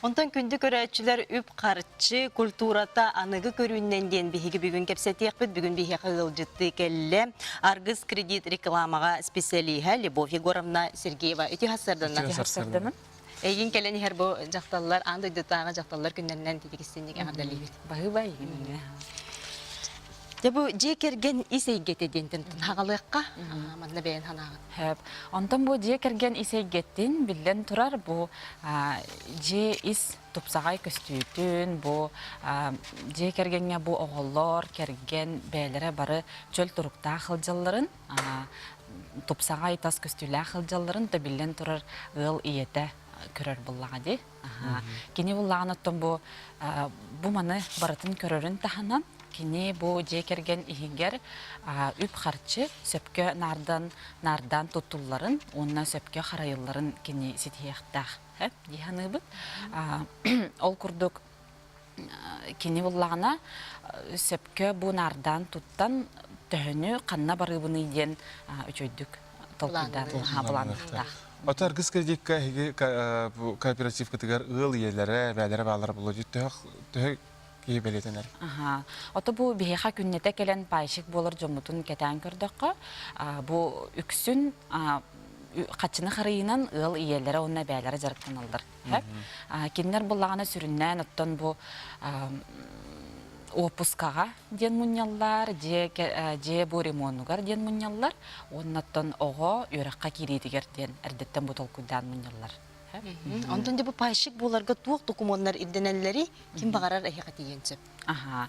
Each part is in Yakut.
Онтон күндү көрөөччүлэр үп-харчы культурата аныгы көрүүннэн диэн биһиги бүгүн кэпсэтиэхпит. Бүгүн биһиэхэ ыалдьыттыы кэллэ. Аргыс кредит рекламаҕа специалиһа Любовь Егоровна Сергеева. Үтүө сарсыарданна. Үтүө сарсыарданна. Эйигин кэлэн иһэр бу дьахталлар аан дойдутааҕы дьахталлар күннэринэн титигистинник эҕэрдэлиибит. Баһыыба эйигин. Дьэ бу дьиэ кэргэн ис эйгэтэ диэнтэн хаҕалыахха манна бэйэн санааҕын. Хөп. Онтон бу дьиэ кэргэн ис эйгэтин биллэн турар бу дьиэ ис тупсаҕай көстүүтүн, бу дьиэ кэргэҥҥэ бу оҕолор, кэргэн бэйэлэрэ бары чөл туруктаах сылдьалларын, тупсаҕай тас көстүүлээх сылдьалларын да биллэн турар ыал ийэтэ көрөр буллаҕа дии. Кини буллаҕын оттон бу бу маны барытын көрөрүн таһынан Кини бу дьиэ кэргэн иһигэр үп-харчы сөпкө наардан наардаан туттулларын уонна сөпкө харайылларын кини ситиһиэхтээх дии саныыбыт. Ол курдук кини буллаҕына сөпкө бу наардаан туттан төһөнү ханна барыыбыный диэн үчүгэйдик толкуйдаан былаанныахтаах. Ото аргыс кредикка эһиги кооперативкытыгар ыал ийэлэрэ, эбээлэрэ бааллара буолуо төһө киһи бэлиэтэнэр. Аха. Ото бу биһиэхэ күннэтэ кэлэн пайщик буолар дьоммутун кэтээн көрдөххө, бу үксүн хаччыны харыйынан ыал ийэлэрэ уонна эбээлэрэ дьарыктаналлар. Кинилэр буллаҕына сүрүннээн оттон бу уоппускаҕа диэн мунньаллар, дьиэ, дьиэ бу ремонугар диэн мунньаллар, уонна оттон оҕо үөрэххэ киириитигэр диэн эрдэттэн бу толкуйдаан мунньаллар. Онтон дьэ бу пайщик буоларга туох докумуоннар ирдэнэллэрий? Ким баҕарар эһиэхэ тиийиэн сөп. Аха.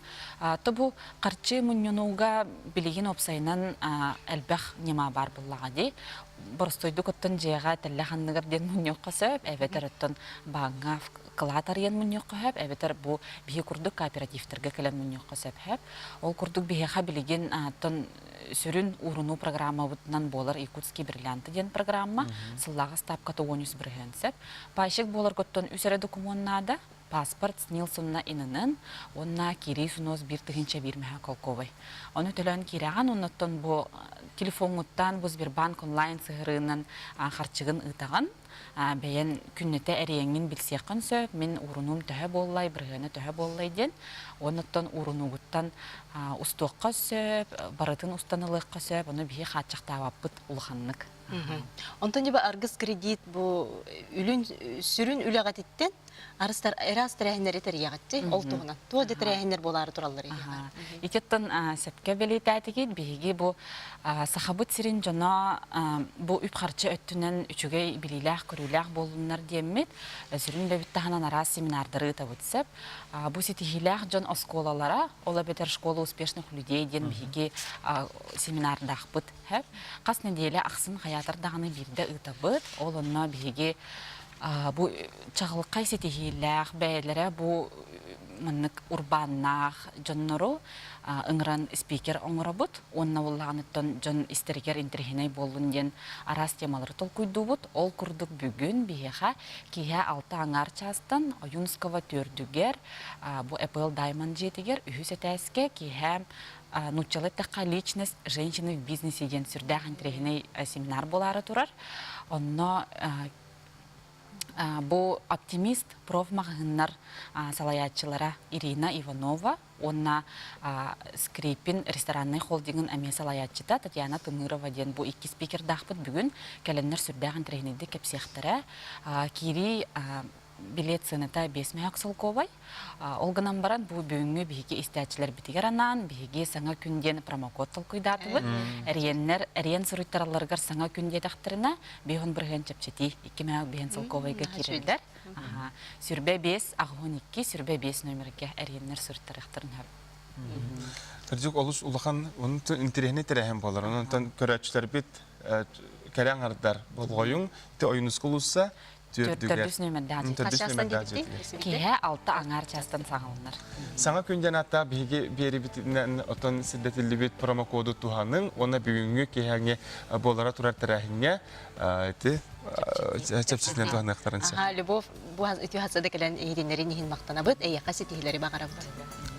То бу харчы мунньунууга билигин уопсайынан элбэх ньыма баар буоллаҕа дии. Боростуойдук оттон дьиэҕэ тэллэх анныгар диэн мунньуохха сөп, эбэтэр оттон бааҥҥа кылаат арыйан мунньуохха сөп, эбэтэр бу биһи курдук кооперативтарга кэлэн мунньуохха сөп. Ол курдук биһиэхэ билигин оттон сүрүн уурунуу программабытынан буолар Якутские бриллианты диэн программа сыллааҕы ставката 13% сөп. Пайщик буоларгыттан үс эрэ докумуон наада. Паспорт СНИЛС-унна инынын уонна киирии сунуос 1001 мэһэ колковай. Ону төлөөн киирэҕин оннуттан бу телефоҥҥуттан бу Сбербанк онлайн сыһырыынан харчыгын ыытаҕын. Бэйэн күннэтэ эрийэҥҥин билсиэххин сөп, мин уурунуум төһө буоллай, бырыһыана төһө буоллай диэн. Оннуттан уурунуугуттан устуохха сөп, барытын устан ылыахха сөп, ону биһи хааччахтаабаппыт улаханнык. Онтон дьэ аргыс кредит бу үлүн сүрүн үлэҕититтэн арыстар эраас тэрээһиннэри тэрийэҕитти ол туһунан туох да тэрээһиннэр буолаары тураллар Ититтэн сөпкө бэлиэтээтигит биһиги бу Сахабыт сирин дьоно бу үп-харчы өттүнэн үчүгэй билиилээх-көрүүлээх буоллуннар диэммит сүрүн үлэбит таһынан араас семинардары ыытабыт сөп. Бу ситиһиилээх дьон оскуолалара, ол эбэтэр школа успешных людей диэн биһиги семинардаахпыт. Хас нэдиэлэ ахсын хайаатар даҕаны биирдэ ыытабыт. Ол онно биһиги бу чаҕылхай ситиһиилээх бэйэлэрэ бу маннык урбааннаах дьоннору ыҥыран спикер оҥоробут уонна уоллааныттан дьон истэригэр интэриэһинэй буоллун диэн араас темалары толкуйдуубут. Ол курдук бүгүн биһиэхэ киэһэ алта аҥаар чаастан Ойуунского төрдүгэр бу Apple Diamond дьиэтигэр үһүс этээскэ киэһэ нууччалыы эттэххэ личность женщины в бизнесе диэн сүрдээх интэриэһинэй семинар буолаары турар. Онно бу оптимист профмаҕаһыыннар салайааччылара Ирина Иванова уонна Скрипин рестораннай холдингын эмиэ салайааччыта Татьяна Тымырова диэн бу икки спикердаахпыт бүгүн кэлэннэр сүрдээх интэриэһинэйдик кэпсиэхтэрэ. Киирии билет сыаната 5 мөһөк солкуобай. Ол гынан баран бу бүгүҥҥү биһиги истээччилэрбитигэр анаан биһиги саҥа күн диэн промокод толкуйдаатыбыт. Эриэннэр эриэн суруйтаралларыгар саҥа күн диэтэхтэринэ 50% чэпчэтии 2 мөһөк биһэн солкуобайга киирэллэр. Сүрбэ 5 82 сүрбэ 5 номергэ эриэннэр суруйтарыахтарын сөп. Кырдьык олус улахан онтон интэриэһинэй тэрээһин буолар. Онтон көрөөччүлэрбит кэрэ аҥардар болҕойуҥ ти Ойуунускай улууса Төрдүс нүөмэрдээх дьиэтигэр. Киэһэ алта аҥаар чаастан саҕаланар. Саҥа күн диэн ааттаах биһиги биэрибитинэн отон сирдэтиллибит промокоду туһаныҥ уонна бүгүҥҥү киэһээҥҥи буолара турар тэрээһиҥҥэ ити чэпчэтинэн туһаныахтарын сөп. Любовь, бу үтүө хасыда кэлэн иһитиннэрин иһин махтанабыт, эйиэхэ ситиһиилэри баҕарабыт.